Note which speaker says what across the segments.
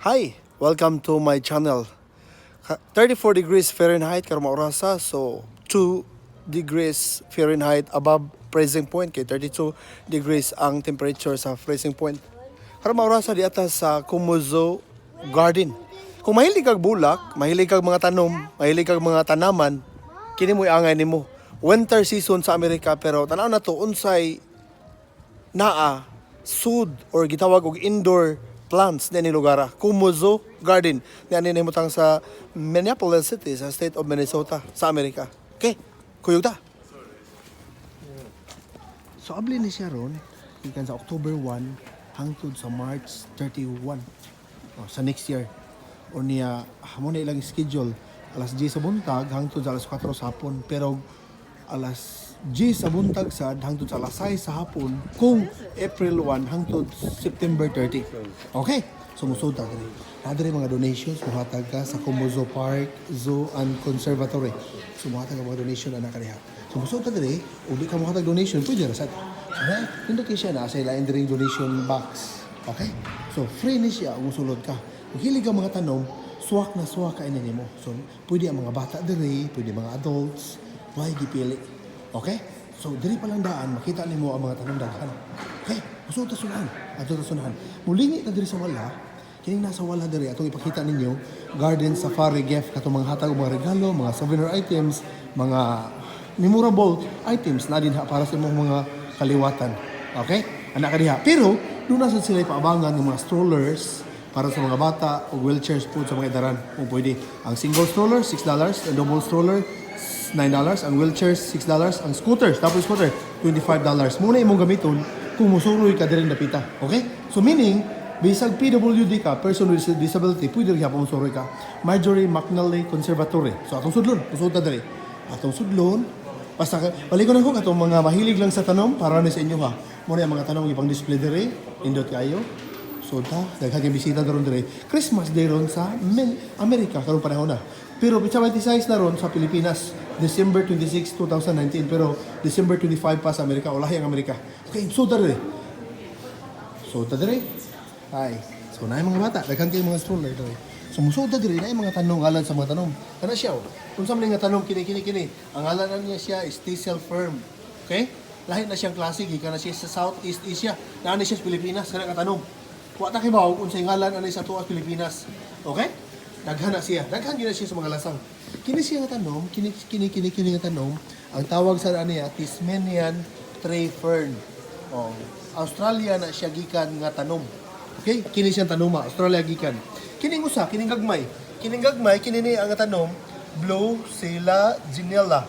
Speaker 1: Hi, welcome to my channel. 34 degrees Fahrenheit karong orasa, so 2 degrees Fahrenheit above freezing point kay 32 degrees ang temperature sa freezing point. Karong orasa di ata sa Como Zoo Garden. Kung mahilig kag bulak, mahilig kag mga tanom, mahilig kag mga tanaman, kini mo'y angay nimo. Winter season sa Amerika, pero tanaw na to unsay naa sud or gitawag og indoor plants ni lugar, Como Zoo Garden ni ani nahimutang sa Minneapolis City sa state of Minnesota sa Amerika. Okay, kuyog ta. So abli ni siya ron gikan sa October 1 hangtod sa March 31, oh, sa next year. O niya mao na ilang schedule, alas 10 sa buntag hangtod sa alas 4 sa hapon, pero alas 10 sa buntag sad hangtod sa alas 6 sa hapon kung April 1 hangtod September 30. Okay, so musud ta diri. Naa diri mga donations, muhatag ka sa Como Zoo Park, Zoo and Conservatory. So muhatag ka mga donation ana kaniha. So musud ta diri, ug di ka muhatag donation, pwede ra sad. Okay? Nindot kay siya na sa ilain diri donation box. Okay? So free ni siya kung sulod ka. Kung hilig ka mga tanom, suwak na suwak ka ini nimo. So pwede ang mga bata diri, pwede mga adults, why gipili. Okay? So diri pa lang daan makita nimo ang mga tanom daghan. Okay? Musud ta sunahan. Adto ta sunahan. Mulingi ta diri sa wala. Kining nasa wala diri atong ipakita ninyo, garden safari gift, katong mga hatag og mga regalo, mga souvenir items, mga memorable items na dinha para sa imong mga kaliwatan. Okay? Anak ka diha. Pero doon na sad sila ipaabangan ng mga strollers para sa mga bata o wheelchairs po sa mga edaran kung pwede. Ang single stroller, $6. Ang double stroller, $9. Ang wheelchairs, $6. Ang scooters, tapos scooter, $25. Mao na imong gamiton kung musuroy ka diri dapita. Okay? So meaning, bisag PWD ka, person with disability, pwede rin mo musuroy ka. Marjorie McNally Conservatory. So atong sudlon, musud ta diri. Atong sudlon, basta balik ko na ko katong mga mahilig lang sa tanom para ni sa inyo ha. Mao na ang mga tanom ipang display diri, indot kayo. So ta, daghan kay bisita daron diri. Christmas Day ron sa Amerika karong panahon na. Pero pitsa 26 na ron sa Pilipinas, December 26, 2019, pero December 25 pa sa Amerika, ulahi ang Amerika. Okay, so diri. So ta diri. Ay, so na mga bata, daghan kay mga stroller diri. So musud ta diri na mga tanom, ngalan sa mga tanom. Kana siya oh. Unsa man nga tanom kini kini kini? Ang ngalan na niya siya is Thistle Fern. Okay? Lahi na siyang klase, gikan na siya sa Southeast Asia. Naa ni siya sa Pilipinas kana nga tanom. Wa ta kibaw unsay ngalan ani sa tuas Pilipinas. Okay? Daghan na siya. Daghan gyud na siya sa mga lasang. Kini siya nga tanom, kini kini kini kini nga tanom, ang tawag sa ani Tasmanian tree fern. Oh, Australia na siya gikan nga tanom. Okay? Kini siyang tanoma, Australia gikan. Kining usa, kining gagmay. Kining gagmay, kini ni ang tanom, Blue Selaginella.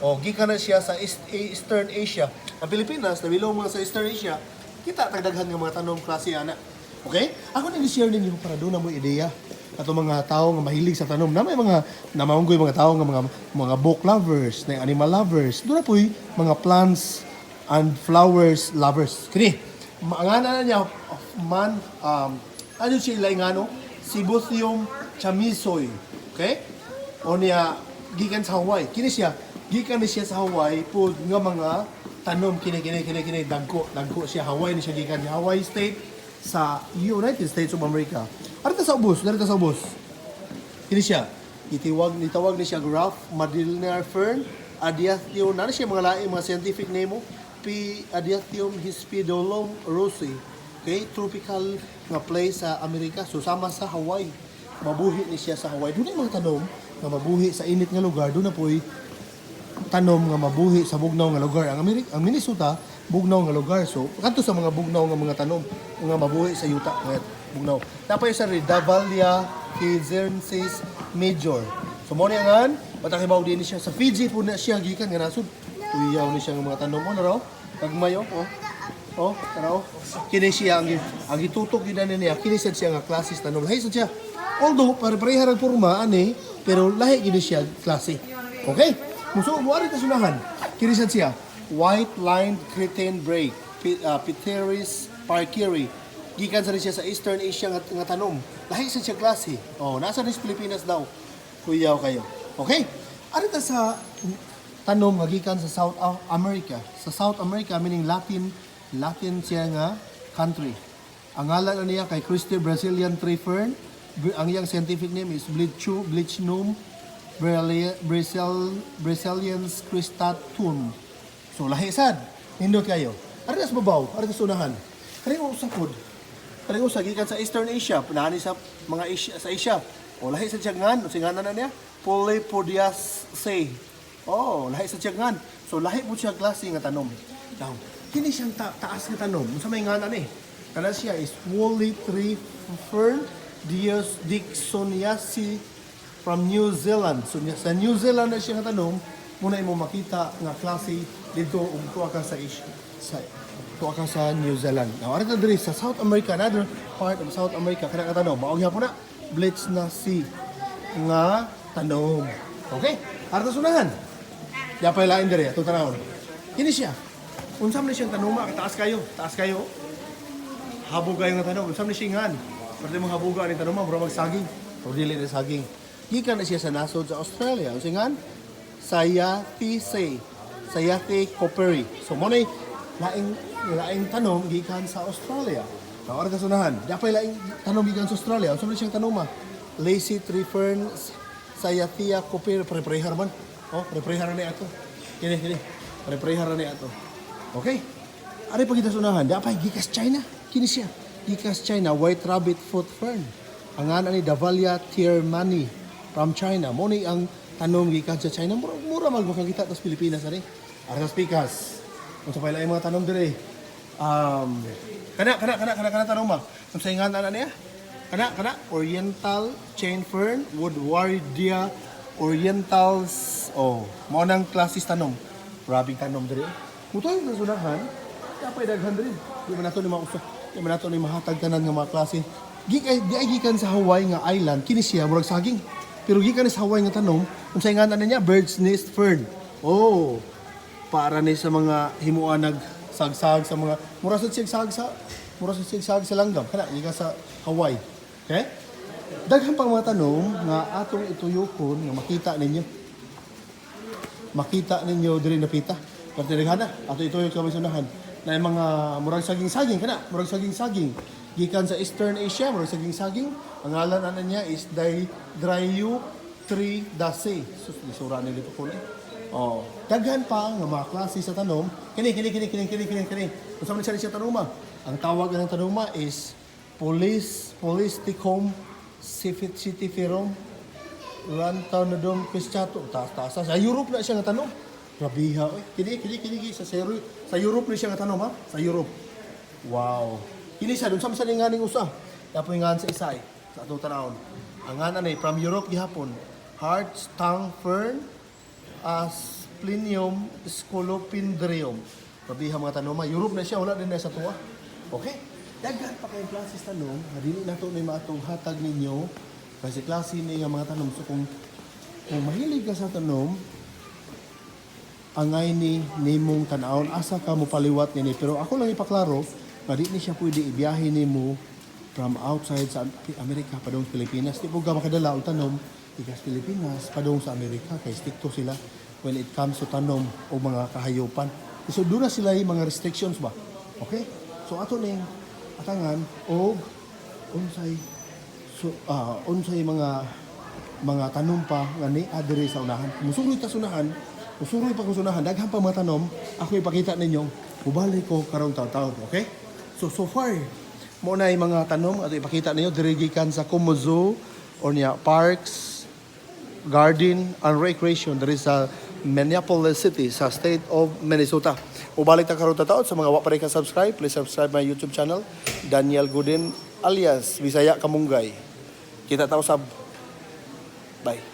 Speaker 1: Oh, gikan na siya sa Eastern Asia. Ang Pilipinas, nabilong mga sa Eastern Asia, kita tagdaghan nga mga tanom klase ana. Okay? Ako nang i-share ninyo para doon na mo ideya ato mga tao nga mahilig sa tanom na may mga namaunggoy, mga tao nga mga book lovers, na animal lovers. Doon na po'y mga plants and flowers lovers. Kini, ang na niya of man ano siya ilay ngano? Cibotium chamissoi. Okay? O niya gikan sa Hawaii. Kini siya, gikan ni siya sa Hawaii po nga mga tanom kini kini kini kini dagko, dagko siya. Hawaii ni siya gikan, Hawaii State sa United States of America. Arita sa ubos, arita sa ubos. Kini siya. Itiwag nitawag ni siya Rough Madlener Fern, Adianthium, na siya mga lain mga scientific name mo. P. Adianthium hispidulum rosy. Okay, tropical nga place sa Amerika. So sama sa Hawaii. Mabuhi ni siya sa Hawaii. Doon mga tanom nga mabuhi sa init nga lugar. Doon na po'y tanom nga mabuhi sa bugnaw nga lugar. Ang Amerika, ang Minnesota, bugnaw nga lugar. So, kadto sa mga bugnaw nga mga tanom nga mabuhi sa yuta nga bugnaw. Napay sa Davallia fejeensis major. So mo ni angan, patang hibaw din siya sa Fiji po na siya gikan nga nasud. Kuyaw ni siya nga mga tanom mo na raw. Kagmayo oh. Oh, tara oh. Kini siya ang gitutok gyud ani niya. Kini sad siya nga klase sa tanom. Lahi sad siya. Although pare pareha ra porma ani, pero lahi gyud siya klase. Okay? Muso mo ari ta sunahan. Kini sad siya white-lined cretan brake, Pteris parkeri. Gikan sa rin siya sa Eastern Asia nga tanom. Lahi sad siya klase. Oh, nasa rin sa Pilipinas daw. Kuyaw kayo. Okay? Ari ta sa tanom nga gikan sa South America. Sa South America, meaning Latin, Latin siya nga country. Ang ngalan na niya kay Christie Brazilian tree fern. Ang iyang scientific name is Blechnum Brazilians cristatum. So lahi sad. Nindot kayo. Ari sa babaw, ari sa unahan. Kani usa pod. Kani usa gikan sa Eastern Asia, naani sa mga Asia, sa Asia. O lahi sa siya ngan, unsay ngalan na niya? Polypodiaceae. Oh, lahi sa siya ngan. So lahi po siya klase nga tanom. Now, kini siyang taas nga tanom. Unsa may ngalan ni? Kana siya is woolly tree fern Dios Dicksoniaceae from New Zealand. So sa New Zealand na siya nga tanom, muna imo makita nga klase dito ug tuwa ka sa Asia, sa tuwa ka sa New Zealand. Now, ari ta diri sa South America, another part of South America kana nga tanom, mao gyapon na bleach na si nga tanom. Okay? Ari ta sunahan. Yapay lain diri atong tanawon. Kini siya. Unsa man ni siyang tanoma, taas kayo, taas kayo. Habog kayo nga tanom. Unsa man ni siya ngan? Pwede mong habuga ni tanoma, mura magsaging. Pero dili na saging. Gikan na siya sa nasod sa Australia. Unsa ngan? Cyatheaceae. Cyathea cooperi. So mo na laing laing tanom gikan sa Australia. Now, ara kasunahan. Dapay laing tanom gikan sa Australia. Unsa man siyang tanoma? Lacy tree fern Cyathea cooperi, pare-parehar man. Oh, pare-parehar ni ato. Kini kini. Pare-parehar ni ato. Okay. Ari pa kita sa unahan, dapay gikas China. Kini siya. Gikas China, white rabbit foot fern. Ang ngalan ni Davallia tiermani from China. Mo ni ang tanom gikan sa China. Mura, mura mag makakita sa Pilipinas ani. Ari sa pikas. Unsa pa ilaing mga tanom dire? Kana kana kana kana kana tanom ba? Unsa nga ana niya? Kana kana Oriental chain fern, Woodwardia Orientals. Oh, mao nang klasis tanom. Grabing tanom dire. Mutoy sa sunahan, kapay daghan diri. Di man nato ni mausa. Di man nato ni mahatag tanan nga mga klase. Di ay gikan sa Hawaii nga island, kini siya murag saging. Pero gikan ni sa Hawaii nga tanom, unsay ngalan na niya? Bird's nest fern. Oh, para ni sa mga himuan nag sagsag sa mga mura sa sigsag sa langgam kana gikan sa Hawaii. Okay? Daghan pang mga tanom nga atong ituyokon nga makita ninyo. Makita ninyo diri napita. Pero daghan na ato ituyok sa may sunahan na yung mga murag saging-saging kana, murag saging-saging gikan sa Eastern Asia, murag saging-saging. Ang ngalan ana niya is Dai Dryu Dase. Sus, lisura ni dito ko na. Oh, daghan pa nga mga klase sa tanom. Kini kini kini kini kini kini kini. Unsa man siya siya tanoma? Ang tawag ng tanoma is Polystichum setiferum Rantanodon Cristato. Taas taas sa Europe na siya nga tanom. Grabiha oy. Kini kini kini kini sa Europe ni siya nga tanom ha. Sa Europe. Wow. Kini siya dun sa sa nganing usa. Dapoy ngan sa isa eh, sa atong tanawon. Ang nganan ay from Europe gihapon. Heart's tongue fern Asplenium scolopendrium. Grabiha mga tanoma. Europe na siya, wala din na sa tuwa. Okay? Daghan pa kayong klases tanom, nga dili na to ni maatong hatag ninyo. Kasi klase ni nga mga tanom. So kung mahilig ka sa tanom, angay ni nimong tan-awon asa ka mo paliwat nini, pero ako lang ipaklaro nga di ni siya pwede ibiyahe nimo from outside sa Amerika padung sa Pilipinas. Di po ka makadala og tanom ikas Pilipinas padung sa Amerika kay strikto sila when it comes to tanom o mga kahayupan. So doon na sila yung mga restrictions ba. Okay, so ato ning atangan og unsay so unsay mga tanom pa nga ni adiri sa unahan. Musuroy ta sa unahan, musuroy pa ko sa unahan, daghan pa mga tanom, ako ipakita ninyo, mubalik ko karong taon-taon, okay? So so far, mo na yung mga tanom ato ipakita ninyo diri gikan sa Como Zoo or niya Parks, Garden and Recreation diri sa Minneapolis City sa state of Minnesota. Ubalik ta karon taon sa mga wa pa rin ka subscribe, please subscribe my YouTube channel, Daniel Gooden alias Bisaya Kamunggay. Kita ta usab. Bye.